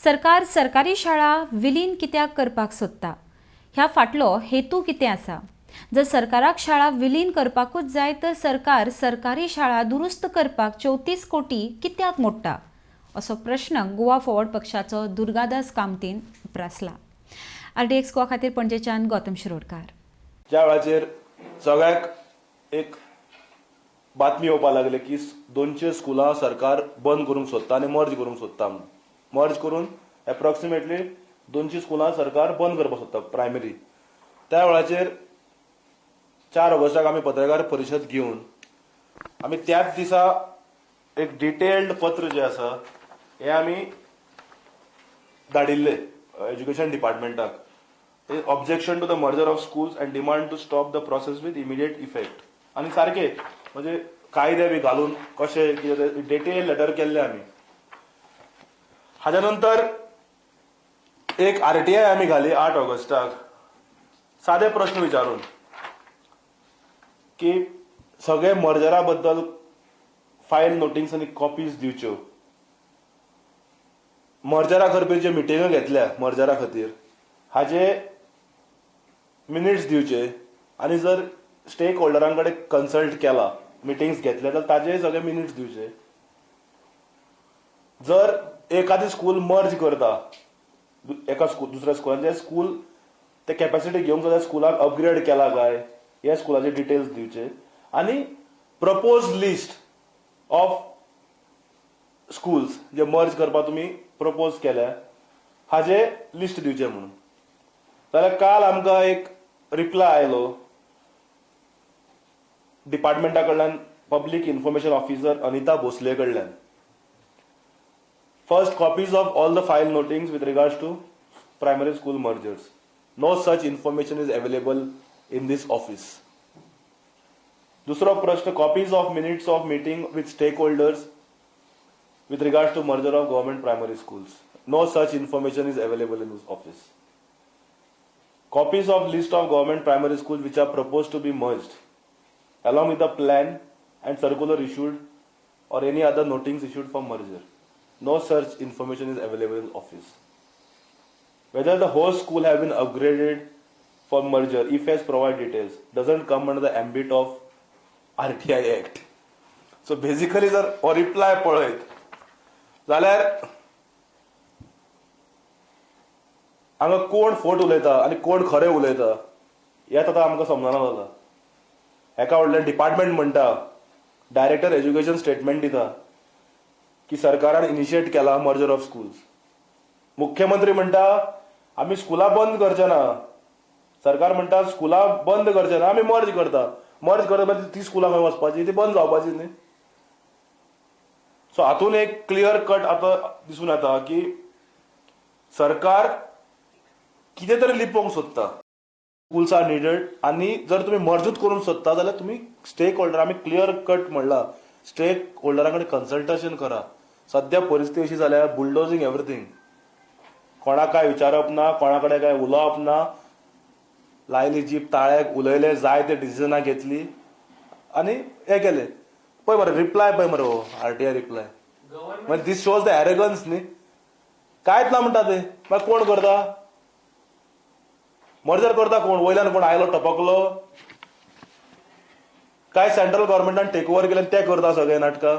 सरकार सरकारी शाळा विलीन कित्याक करपाक सोदता? ह्या फाटलो हेतू कितें आसा? जर सरकाराक शाळा विलीन करपाकूच जाय तर सरकार सरकारी शाळा दुरुस्त करपाक 34 कोटी कित्याक मोडटा, असो प्रश्न गोवा फॉरवर्ड पक्षाचो दुर्गादास कामतीन उप्रासला. आरडीएक्स गोवा खातीर पणजेच्यान गौतम शिरोडकार. ज्या वेळाचेर सगळ्याक एक बातमी येवपाक लागली की 200 स्कुलां सरकार बंद करूंक सोदता आनी मर्ज करूंक सोदता म्हणून, मर्ज करून एप्रॉक्सिमेटली 200 स्कुलां सरकार बंद करपाक सोदता प्रायमरी. त्या वेळाचेर 4 ऑगस्टाक आमी पत्रकार परिशद घेवन आमी त्याच दिसा एक डिटेल्ड पत्र जें आसा हें आमी धाडिल्लें education डिपार्टमेंटाक. Objection to the merger of schools and demand to stop the process with immediate effect. आनी सारके म्हणजे कायदे बी घालून कशें कितें डिटेल लेटर केल्ले आमी. हाज्या नंतर एक आरटीआय आमी घाली 8 ऑगस्टाक, सादे प्रश्न विचारून की सगळे मर्जरा बद्दल फायल नोटिंग्स आनी कॉपीज दिवच्यो, मर्जरा करपी ज्यो मिटिंगो घेतल्या मर्जरा खातीर हाजे मिनिट्स दिवचे आनी जर स्टेक होल्डरां कडेन कन्सल्ट केला, मिटिंग्स घेतले जाल्यार ताजे सगळे मिनिट्स दिवचे. जर एखादी स्कूल मर्ज करता एका स्कूल दुसऱ्या स्कुलान, जे स्कूल ते कॅपॅसिटी घेवंक जाल्यार स्कुलाक अपग्रेड केला काय हे स्कुलाचे डिटेल्स दिवचे आनी प्रपोज लिस्ट ऑफ स्कुल्स जे मर्ज करपाक तुमी प्रपोज केल्या हाजे लिस्ट दिवचे म्हणून. जाल्यार काल आमकां एक रिप्लाय आयलो डिपार्टमेंटा कडल्यान, public information officer Anita Bhosale कडल्यान. First, copies of all the file notings with regards to primary school mergers. No such information is available in this office. दुसरो प्रश्न, copies of minutes of meeting with stakeholders with regards to merger of government primary schools. No such information is available in this office. Copies of list of government primary schools which are proposed to be merged along with the plan and circular issued or any other notings issued for merger. No such information is available in office. Whether the whole school have been upgraded for merger, if as provide details, doesn't come under the ambit of RTI Act. So basically जर हो reply पळयत जाल्यार हांगा कोण फोट उलयता आनी कोण खरें उलयता हें आतां आमकां समजना जालां. एका व्हडल्यान डिपार्टमेंट म्हणटा, डायरेक्टर एज्युकेशन स्टेटमेंट दिता की सरकारान इनिशिएट केला मर्जर ऑफ स्कुल्स. मुख्यमंत्री म्हणटा आमी स्कुलां बंद करचे ना, सरकार म्हणटा स्कुलां बंद करचे ना, आमी मर्ज करता. मर्ज करता मागीर ती स्कुलां खंय वचपाची, ती बंद जावपाची न्ही. सो हातून एक क्लियर कट आतां दिसून येता की सरकार कितें तरी लिपोवंक सोदता. स्कुल्स are needed आनी जर तुमी मर्जूच करूंक सोदता जाल्यार तुमी स्टेक होल्डर, आमी क्लियर कट म्हणला स्टेक होल्डरां कडेन कन्सल्टेशन करा. सद्या परिस्थिती अशी जाल्या बुलडोजिंग एवरीथींग, कोणाक काय विचारप ना, कोणा कडेन काय उलोवप ना, लायली जीप ताळ्याक, उलयले जाय ते डिसिजनां घेतली आनी हें केलें. पळय मरे रिप्लाय, पळय मरे हो आरटीआय रिप्लाय, मागीर दीस शोज the arrogance न्ही. कांयच ना म्हणटा ते. मागीर कोण करता मर्जर करता? कोण वयल्यान कोण आयलो टपकलो काय सेंट्रल गव्हर्मेंटान टेक ओवर केलें ते करता सगळे नाटकां.